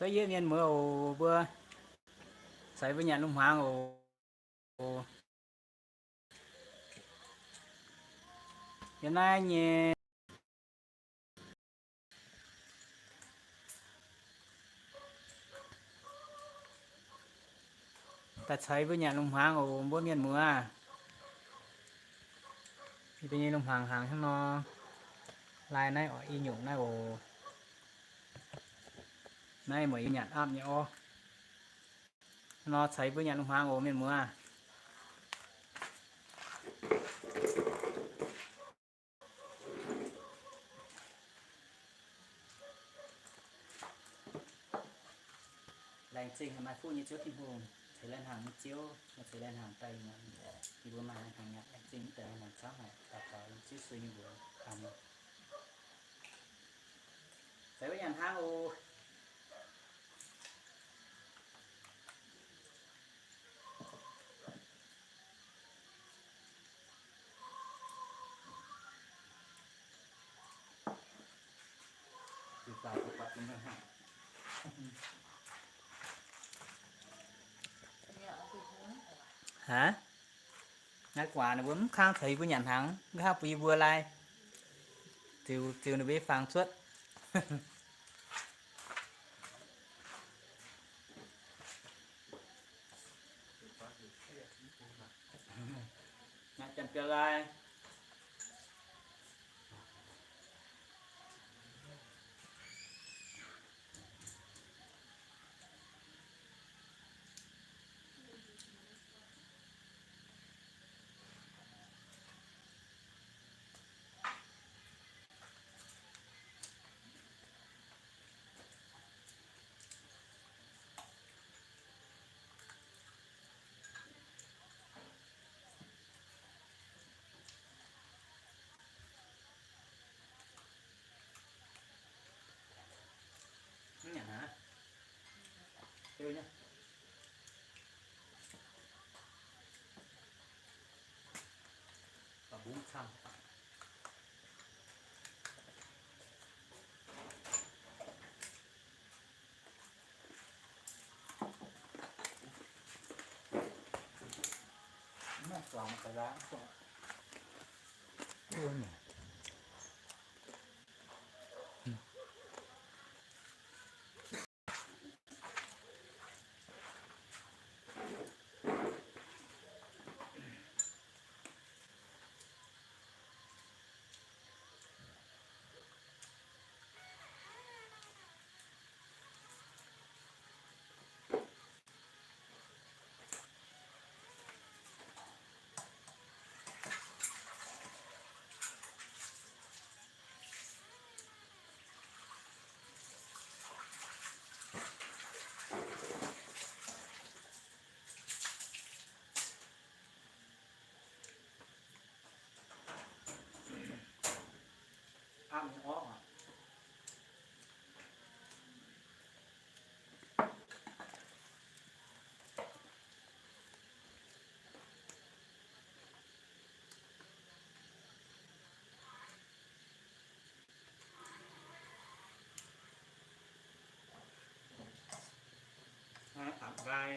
Cuotv yietv mienh muoz oc, mbuo ceix mbuo nyanc lungh hmuangx oc. Yiem naaiv nyei daaih ceix mbuo nyanc lungh hmuangx oc, mbuo mienh muoz. Yie mbuo nyei lungh hmuangx hnaangx hnangv nor, lai naaiv oc, i nyungc naaiv oc. Naaiv meih yie nyanc apv nyei orv. Hnangv nor ceix mbuo nyanc lungh hmuangx oc, mienh muoz. Laengz zingh haiz maaih fuqv nyei Ziouv Tin-Hungh, ceix lai-hnaangx nyei Ziouv, ceix lai-hnaangx daaih nyanc, yie mbuo maaih lai-hnaangx nyanc. Laengz zingh mv deix lai-hnaangx camv haic, daux gaux yiem Ziouv Yesu nyei mbuox. Aamen. Ceix wuov nyanc hnangv oc. Haaix? Naaiv guaax ninh mbuo mv kangv caux yie mbuo nyanc hnaangx, nqa'haav bun yie mbuo lai. Ziux, ziux ninh mbuo nyei fangx cuotv. Naaiv janx-biauv lai. Mv nyanc haaix? Kêu nhá. Bả bún xăng. Apv nyei orv aqv. Naaiv apv nqaai.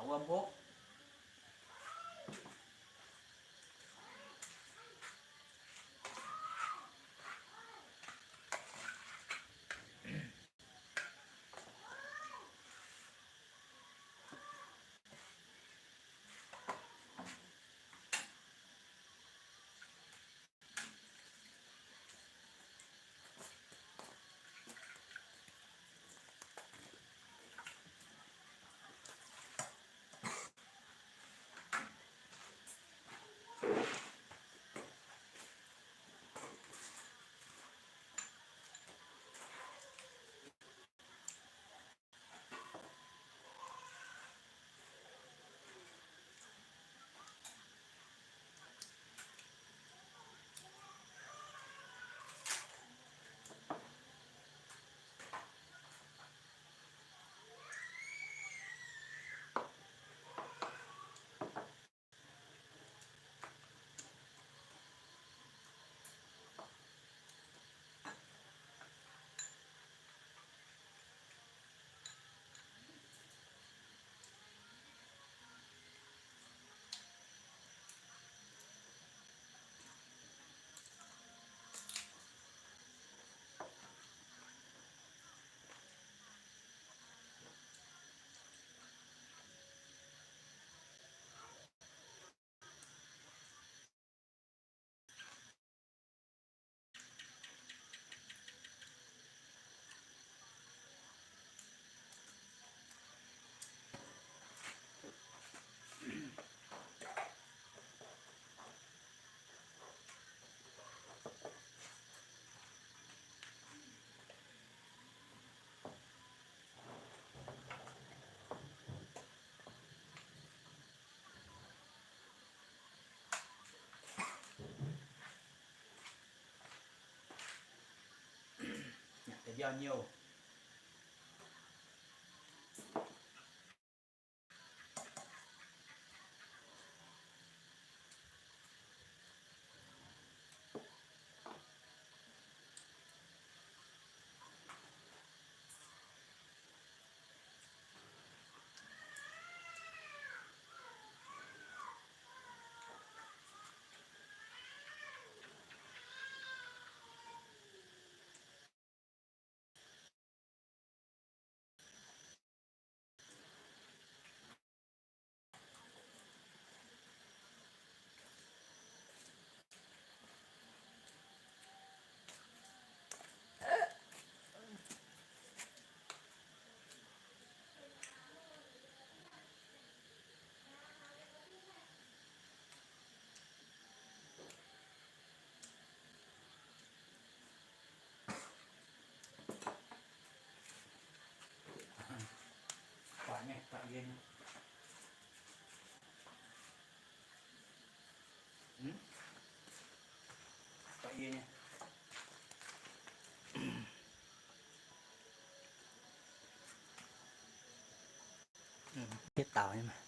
wuom hopv. Nyanc deix mbiauh nyouh. Hietv dauh nyei maah.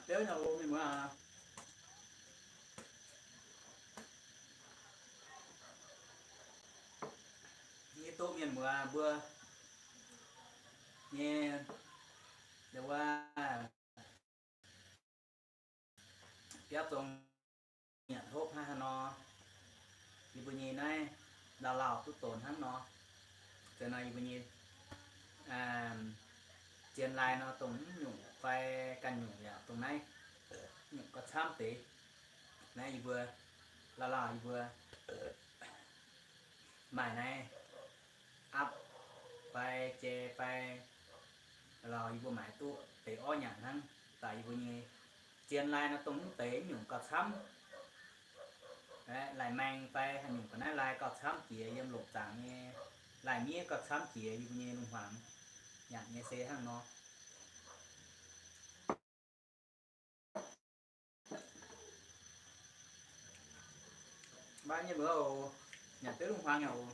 biouv nyei oc, mienh muoz aac. Yie duqv mienh muoz mbuo nyei, wuov, biauv zong nyanc hopv hnangv haaix nor, yie mbuo nyei naaiv lauh lauh duqv donx hnangv nor. Zoux nor yie mbuo nyei zien lai nor dongh mv nyungc fai ganh nyungc yaac dongh naaiv nyungc gauh camv deix. Naaiv yie mbuo lauh lauh yie mbuo maaih naaiv apv fai jai fai lauh yie mbuo maaiz duqv deix orv nyanc hnangv. Daaih yie mbuo nyei zien lai nor dongh mv deix nyungc gauh camv. Laih maeng fai haaix nyungc ga'naaiv lai gauh camv jiex yiem longc zaangc nyei, laih miev gauh camv jiex yie mbuo nyei lungh hmuangx nyanc nyei se hnangv nor. Mv baac nyei mbuo oc, nyanc duqv lungh hmuangx nyei oc.